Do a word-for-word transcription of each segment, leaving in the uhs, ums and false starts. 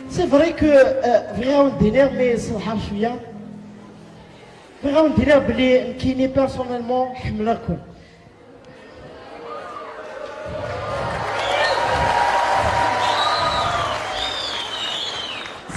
C'est vrai que euh, bɣiɣ ad wen-d-iniɣ, mais ṣṣeḥḥa cwiya, bɣiɣ ad wen-d-iniɣ belli nekkini personnellement ḥemmleɣ-ken.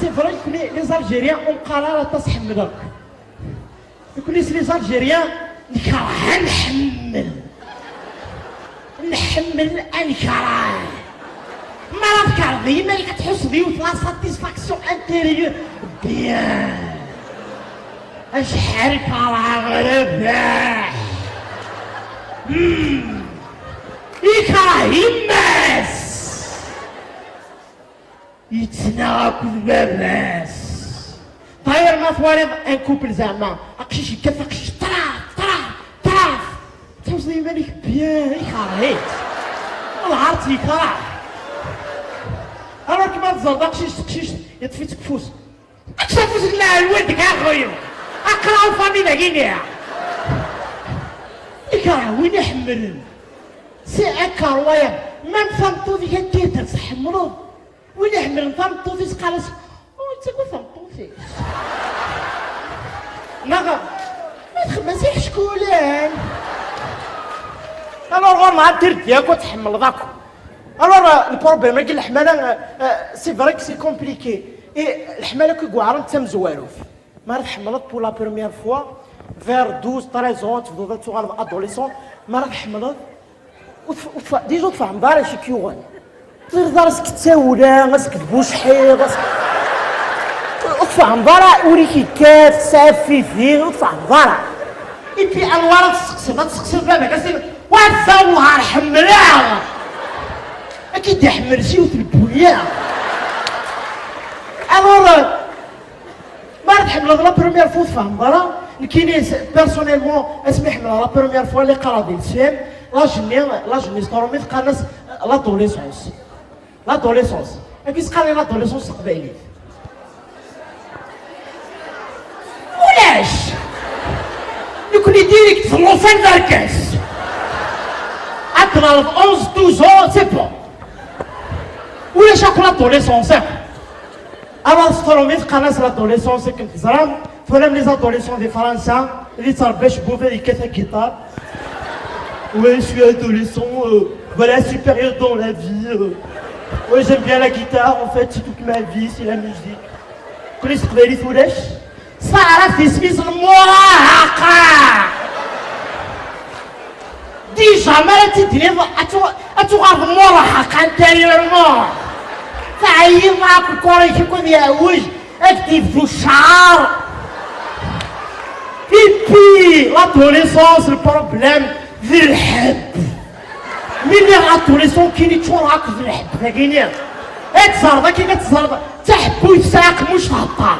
C'est vrai que les, les Algériens ur qqar ara aṭas ḥemmleɣ-k. Nekkni s les Algériens nekṛeh ad nḥemmel. Nḥemmel ad nekṛeh. Mi ara tkeṛheḍ iman-ik ad tḥusseḍ yiwet la satisfaction intérieure. Bien. Acḥal keṛheɣ Rabaḥ. Hmm. Yekreh yemma-s. Yettnaɣ akked baba-s. D'ailleurs ma twaliḍ un couple zeɛma, aqcic yekkat taqcict traf, traf, traf. Tḥusseḍ iman-ik bien, yekreh-itt. Lɛert yekreh. Alors que ma tẓerreḍ aqcic teqcict, yeṭṭef-itt deg ufus. Ad tafus n lɛelwan deg aɣyul. Aql-aɣ ufami dagini. Ikreh win iḥemmlen. C'est incroyable. Même tameṭṭut-ik akka i d-tḥemmleḍ. Win iḥemmlen tameṭṭut-is qqar-as, oh, yettaggad tameṭṭut-is. Neɣ ma txemmem-as iḥeckulen. Alors ɣur-neɣ ad tirdi akk ad tḥemmleḍ akk. Alors euh, le problème agi leḥmala euh, euh, c'est vrai que c'est compliqué. Et leḥmala akk i yuɛren d tamezwarut. Mi ara tḥemmleḍ pour la première fois, vers douze, treize ans, tebduḍ ad tuɣaleḍ adolescent, mi ara tḥemmleḍ, ur tf- ur tf- déjà ur tfehmeḍ ara acu i k-yuɣen. Ur teẓriḍ ara asek d tawla, asek d bucḥiḍ, asek, ur tfehmeḍ ara ul-ik yekkat, tesɛiḍ fifi, ur tfehmeḍ ara. Et puis, anwa ara testeqsiḍ? Ad testeqsiḍ baba-k, ad s-tiniḍ, wa tẓawwer ḥemmleɣ! Ad k-id-iḥemmel s yiwet n lbunya. Alors, euh, Ma ara tḥemmleḍ la première fois ur tfehmeḍ ara, nekkini s- personnellement asmi ḥemmleɣ la première fois lliɣ qqareɣ di lycée, l'âge-nni, l'âge-nni s trumit qqaren-as l'adolescence. L'adolescence. Amek i s-qqaren l'adolescence s teqbaylit? Ulac! Nekkni direct d llufan d argaz. Ad d-nerreḍ onze, douze ans, c'est bon. Ulac akk l'adolescence akk. Alors s trumit qqaren-as l'adolescence akken teẓram, twalam les adolescents di Fransa, ad yettrebbi acebbub, ad yekkat agiṭar. Ouais, je suis adolescent, euh, voilà, c'est une période dans la vie. Euh, ouais, j'aime bien la guitare, en fait, c'est toute ma vie, c'est la musique. Nekkni s teqbaylit ulac. S taɛrabt isem-is lmurahaqa. Déjà, mi ara tt-id-tiniḍ, ad tu- ad tuɣaleḍ murahaqa intérieurement. Teɛyiḍ akk, lkor-ik akk ad yeɛwej, ad k-d-yebdu cceɛr. Et puis, l'adolescence, le problème, d lḥebb. Mi lliɣ adolescent, kini ččureɣ akk d lḥebb, dagini. Ad teẓreḍ akken ad teẓreḍ, d taḥebbuyt tesɛa aqemmuc thedder.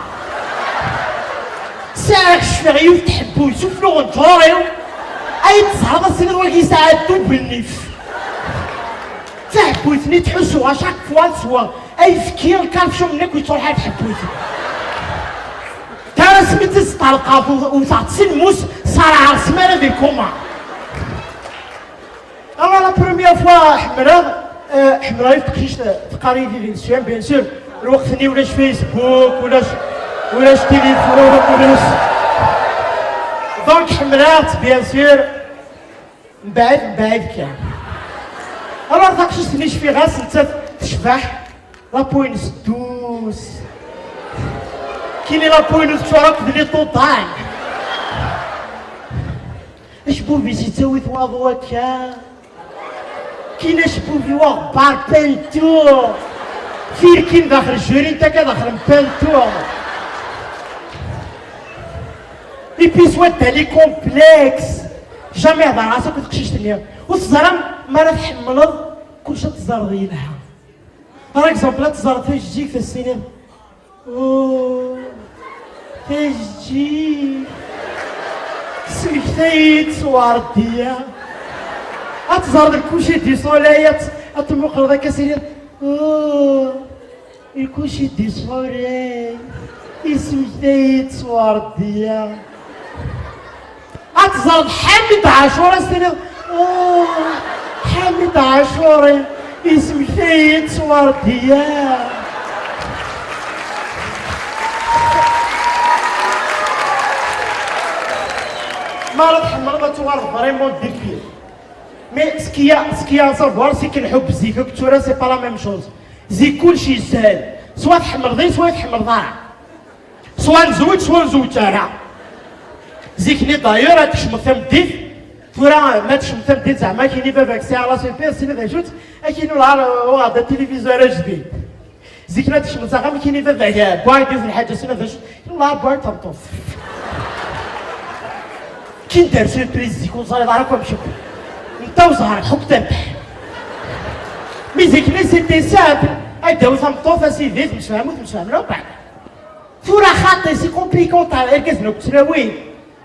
Sɛiɣ, cfiɣ yiwet n tḥebbuyt, sufluɣ n ǧur-iw, ay teẓreḍ ad tiniḍ wagi yesɛa double nnif. D taḥebbuyt-nni ttḥussuɣ à chaque fois swa ayefki, lkalsyum-nni akk yettruḥ ar tḥebbuyt. Tar asmi tt-id-ṭṭerqeɣ, wteɣ-tt s lmus, ṣerɛeɣ smara di lkuma. Alors la première fois ḥemmleɣ, euh, ḥemmleɣ yiwet teqcict teqqar-iyi di lycée, bien sûr, lweqt-nni ulac Facebook, ulac, ulac téléphone, ulac. Donc ḥemmleɣ-tt, bien sûr, mbaɛd, mbaɛd kan. Alors taqcict-nni cfiɣ-as, nettat tecbeḥ, la peau-ines douce. Kini la peau-ines teččur akk d les totales. Acebbub-is yettawi-t waḍu akka. Kini acebbub-iw aɣebbar peinture. Firkin daxel jurint akka daxel n peinture. Et puis swadda les complexes. Jamais hḍereɣ-as akk teqcict-nni. Ur teẓram mi ara tḥemmleḍ, kullec ad teẓreḍ yelha. Par exemple, ad teẓreḍ tajeǧǧigt, ad s-tiniḍ, oh, tajeǧǧigt, tesmekta-yi-d s Werdiya. Ad teẓreḍ le coucher du soleil, ad, ad temmuqleḍ akka, ad s-tiniḍ, oh, le coucher du soleil, yesmekta-yi-d s Werdiya. Ad Teẓreḍ Ḥamid Ɛacur, ad s-tiniḍ: "Oh, Ḥamid Ɛacur, yesmektay-iyi-d s Werdiya." Ma ara tḥemmleḍ ad tuɣaleḍ vraiment débile. Mais ce qu'il y a, ce qu'il y a à savoir, c'est que lḥubb zik akked tura, c'est pas la même chose. Zik kullec yeshel. Soit tḥemmleḍ-iyi, soit tḥemmleḍ ara. Soit nezweǧ, soit nezweǧ ara. Zik-nni d'ailleurs, ad tkecmeḍ tameddit. Tura ma tkecmeḍ tameddit, zeɛma ad k-yini baba-k sɛiɣ la C P, ad s-tiniḍ d acu-tt, ad k-yini: "Wellah uɣeɣ-d atilyvizor ajdid." Zik-nni ad tkecmeḍ s axxam, ad k-yini baba-k: "Bɣiɣ ad k-d-iniɣ lḥaǧa." Ad s-tiniḍ d acu-tt? "Wellah bɣiɣ tameṭṭut." Kinder Surprise, zik ur teẓriḍ ara akk amek. Netta ur ẓerreɣ ḥukk terbeḥ. Mi zik-nni c'était simple. Ad d-tawi tameṭṭut, a sidi, temsefham ur temsefham, la, beɛd. Tura xaṭi, c'est compliqué, irgazen akk tlawin.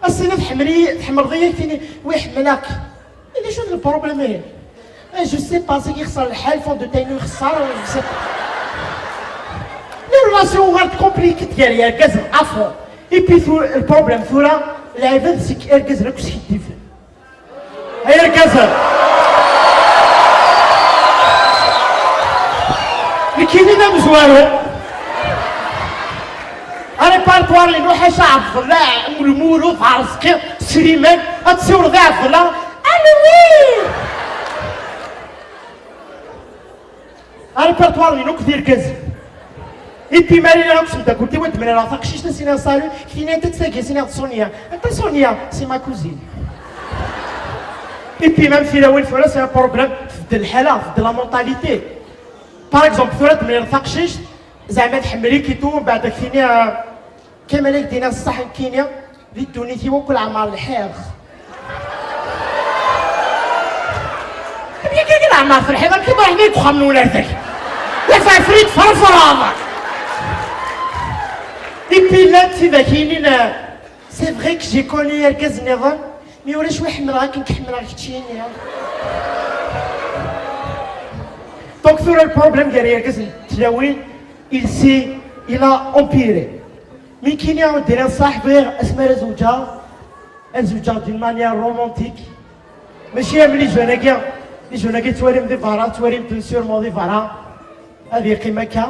Ass-nni tḥemmel-iyi, tḥemmleḍ-iyi, tini: "Oui, ḥemmleɣ-k." I d acu d le problème ihi? Eh, je sais pas, seg yexṣer lḥal, fond de teint ixeṣṣer, je sais pas. Les relations uɣalent compliquées gar yergazen à fond. Et puis tu-, le problème tura, lɛibad seg irgazen akk skiddiben. Ay irgazen! Nekkini d amezwaru. Arépertoire-inu ḥaca Ɛebdellah, Lmulud, Ɛerẓqi, Sliman, ad tessiwleḍ i Ɛebdellah. Alwi! Arépertoire-inu akk d irgazen. Et puis ma yella akk s tmeddakelt-iw, ad d-mlaleɣ taqcict, ad s-iniɣ salut, kini anta-tt tagi, ad s-iniɣ d Sonia. Anta Sonia? C'est ma cousine. Et puis même tilawin tura, c'est un problème, tbeddel lḥala, tbeddel la mentalité. Par exemple, tura ad d-mlaleɣ taqcict, zeɛma tḥemmel-ik et tout, mbeɛd ad k-tini, euh, Kamel, ad k-d-iniɣ ṣṣeḥ, nekkini di ddunit-iw akk leɛmer lḥiɣ. Amek akka leɛmer telḥiḍ? Amek i ruḥen deg uxxam-nwen ar dagi? La tɛefrit tferfreḍ. Et puis llant tidak yinin: "C'est vrai que j'ai connu argaz nniḍen, mais ulac wi ḥemmleɣ akken k-ḥemmleɣ keččini." Donc tura le problème gar yergazen d tlawin, il s'est, il a empiré. Mi kini ad d-iniɣ ṣṣeḥ, bɣiɣ asmi ara zewǧeɣ, ad zewǧeɣ d'une manière romantique. Mačči am les jeunes-agi, les jeunes-agi ttwalim di berra, ttwalim-ten sûrement di berra. Ad yeqqim akka.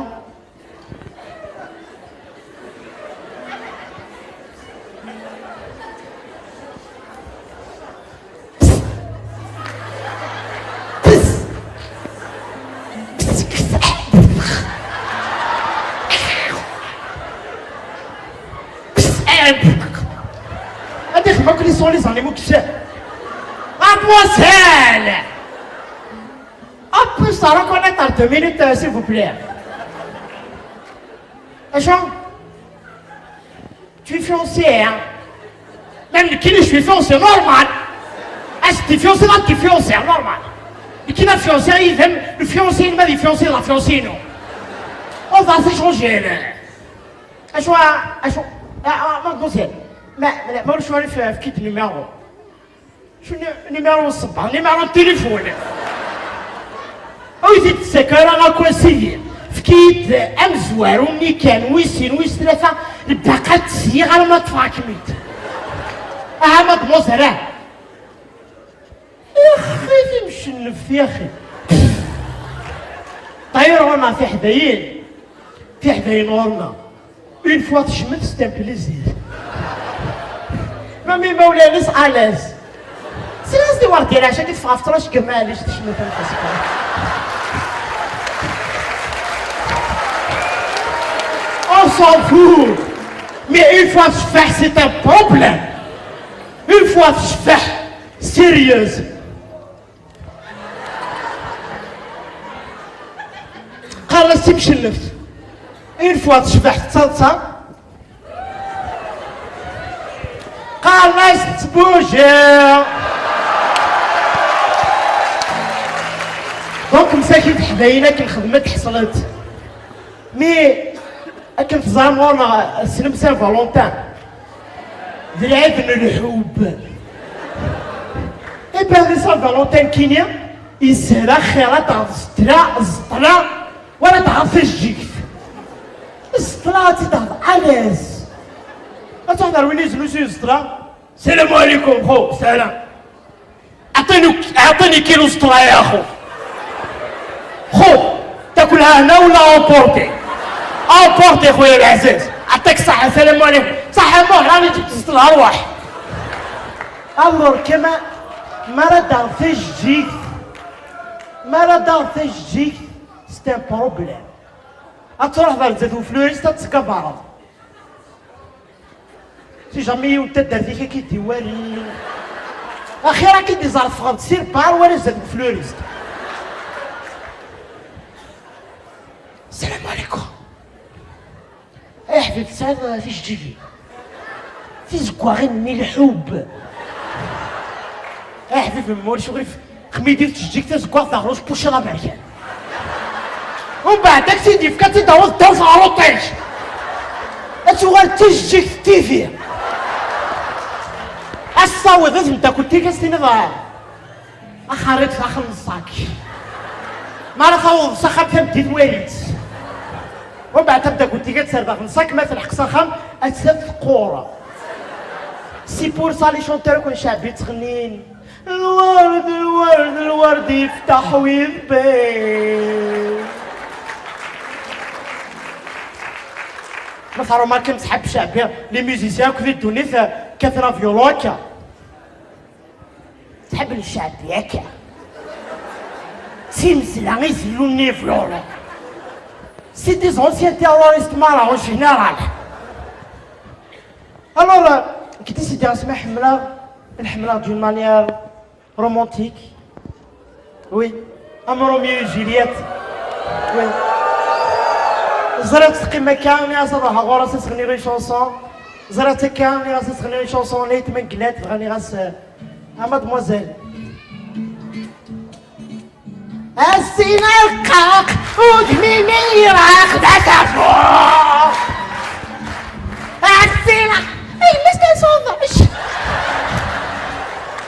Ad ixdem akk les sons les animaux qui se. Mademoiselle! On peut se reconnaître en deux minutes, euh, s'il vous plaît. Acu? Tu es fiancé, hein? Même nekkini, je suis fiancé, normal. Ah, je suis fiancé, là, tu es fiancé, normal. Nekkini fiancé, il aime le fiancé, il m'a dit fiancé, la fiancée, non. On va s'échanger, là. Acu, acu, ah, ah, mademoiselle. Ma, ma, ma, je suis allé faire, faire quitter le numéro. Acu nu-, numéro n ṣṣber, numéro n téléphone. Ur yi-t-id-tettak ara akk a sidi. Efk-iyi-d amezwaru-nni kan, wis sin, wis tlata, lbaqa ad tt-sliɣ arma ṭṭfeɣ-kem-id. Aha, mademoiselle, ah. Yaxi, timcenneft, yaxi. D'ailleurs, ɣur-neɣ tiḥdayin, tiḥdayin ɣur-neɣ. Une fois tecmet, c'est un plaisir. Même imawlan-is à l'aise. Slas di Werdiya, lɛaca-agi teffeɣ ɣef ṭṭnac deg maɛlic, tecmet am tazekka. On s'en fout. Mais une fois tecbeḥ, c'est un problème. Une fois tecbeḥ, sérieuse. Qqaren-as timcenneft. Une fois tecbeḥ tettaḍsa. Qqaren-as tettbujiɣ. Donc msakit teḥdayin akken xedment ḥeṣlent. Mi akken teẓram ɣur-neɣ tessnem Saint Valentin. D lɛid n lḥubb. Eh ben, di Saint Valentin kini, yeshel axir ad taɣeḍ ẓeṭla, ẓeṭla, wala ad taɣeḍ tajjikt. Ẓeṭla ad tt-taɣeḍ à l'aise. Ad taɣeḍ ar win yeznusuyen ẓeṭla. السلام عليكم خو، سلام. اعطيني، اعطيني كيلو زطرة يا خو. خو، تاكلها هنا ولا امبورتي؟ امبورتي خويا العزيز. يعطيك الصحة، السلام عليكم. صحة مو، راني جبت زيت الارواح. الور كما ما راه دار في الجيت، ما راه دار في الجيت. سي ان بروبليم. غتروح دار زيت وفلوريست تتكبر. سي جامي وانت دارتي كي كيدي والي. اخيرا كيدي زعر فغد سير بار ولا زاد فلوريست. السلام عليكم. اي حبيب سعيد في جديدي، في زكواغين من الحب. اي حبيب المول شو غير خميدي في تشجيك تزكواغ تاع روش بوشي لا بركان. ومن بعد داك سيدي فكا تيداوز داوز على لوطيش. اتوغال تيجيك تيفي. الصاوي ضد انت كنت كاستيني ضاع. اخرج داخل الصاك. ما راه فاوض صخر تبدي تواليت. ومن بعد تبدا كنت كتسال داخل الصاك ما تلحق صخر. اتسد قوره. سي بور سا لي شونتور كون شعبي تغنين. الورد، الورد، الورد يفتح ويبان. ما صاروا ما كنت حاب شعبي، لي ميوزيسيان كنت دوني في كثرة فيولوكا. تحب الشعب ياك؟ سي مزلا يزلوا النيفلور. سي دي زونسيان تيروريست مارا اون جينيرال. الور كنت سيدي اسمع حمله، الحمله دون مانيير رومانتيك. وي، ام روميو جولييت. وي. زرت قيمة كاملة صراحة غورا سيسغني غي شونسون. زرت كاملة سيسغني غي شونسون ليت من قلات غني غاس. ا مادموزيل. السينا القاق ودميمي راق دافافو. السينا. اي مش تصوضش.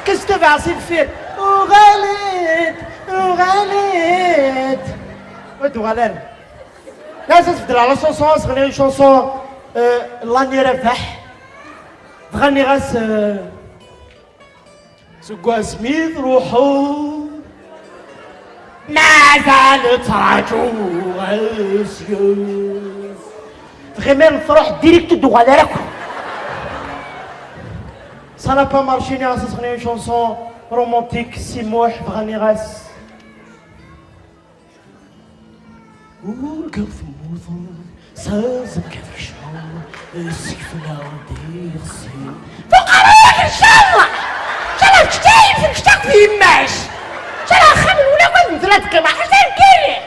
كستبع سي الفيل. وغاليت، وغاليت. ودو غالان. لا، ça c'est de la chanson, c'est une chanson, euh, l'année ربح. تغني غاس، euh، سكواس ميت روحو. مازال تراجو غاس. تغيمير تروح ديريكت دوغا دارك. Ça n'a pas marché, ني غاس تغني une chanson romantique, سي موح تغني غاس. ورقة في الموضوع، سازم كيف الشعور، السيف ناودي غسيل. فقرايا إن شاء الله. إن شاء الله تشتاي في الكتاب في يماش. إن شاء الله خير من ولا وين نزلت كما حسن كيري.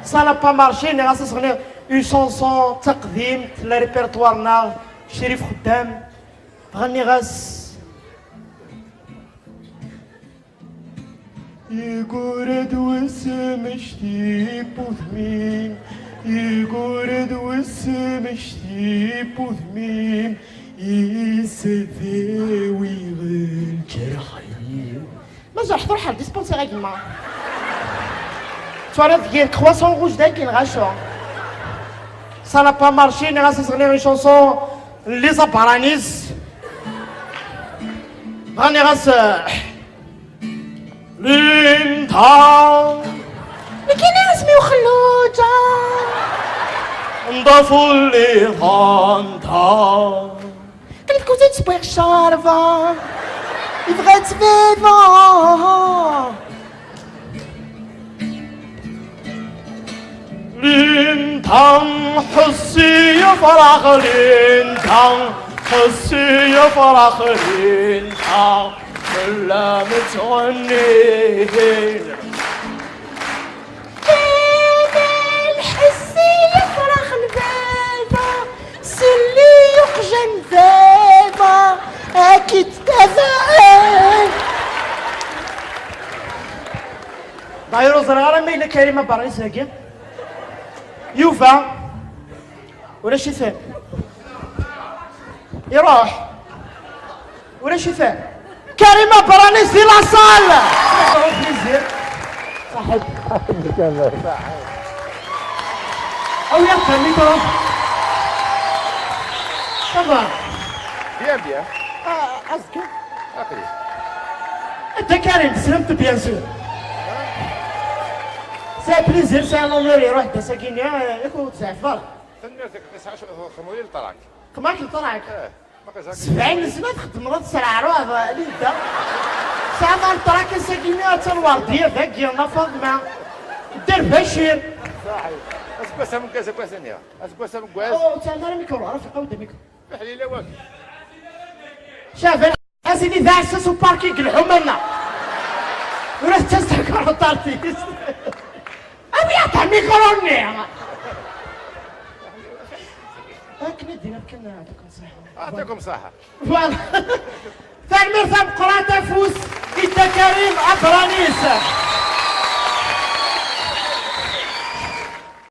Ça n'a pas marché, ني غاس تغني une chanson تقديم لا ريبرتوار نا شريف خدام. تغني غاس. يقرد وسمشتي بوثمين، يقرد وسمشتي بوثمين، يسداوي الجرحين. مازال حضر حال ديسبونسير يا جماعة. شو راه ديال كرواسون روج داكي الغاشو. Ça n'a pas marché, ني غاس تغني une chanson لي زابرانيز. غاني غاس. ليندا. لكن اسمي وخلوجة. نضافوا لي غاندا. قلت كنت تسبيغ الشارفة. يبغى تبيبا. ليندا حسي يا فراغ ليندا، حسي يا فراغ ليندا، ولا متغنين. كامل حسي يا فراغ البابا، سلي يقجن بابا، اكيد دابا. دايرو زرارة ما إلا كريمة بريس هاكي. يوفا. ولا شي فهم. يروح. ولا شي فهم. كريمة برانيس دي لا سال. صاحب. او يا فهمي تروح. صافا. بيان بيان. Ah, azekka. Aql-i. Dda Karim, tessnemt bien sûr. C'est un plaisir, c'est un honneur iruḥ-d ass-agi-nni, eh, yak ur tzeɛfeḍ ara. Tanemmirt-ik, tesɛa cwiṭ txedmeḍ-iyi lṭrak. Xedmeɣ-ak lṭrak. Eh, ma qis-ak. Sebɛin sna txeddmeḍ ad tesreɛruɛeḍ, Linda. Tesɛiḍ lṭrak ass-agi-nni, attan Werdiya dagi, Nna Faḍma, Dda Lbacir. Saḥi. Aseggas ameggaẓ, aseggas-nni. Aseggas ameggaẓ. Oh, ur tesɛiḍ ara mikru, ara teqqimeḍ mikru. Fiḥel illa wagi. Caɛban, as-ini d aɛessas uparking n lḥuma-nneɣ. Ur as-ttas takarḍa artist. Awi-aɣ-d amikru-nni. Akken i d-yenna kan, ɛṭikum ṣṣeḥḥa. Ɛṭikum ṣṣeḥḥa. Voilà. Tanemmirt tameqqrant, afus i Dda Karim Abranis.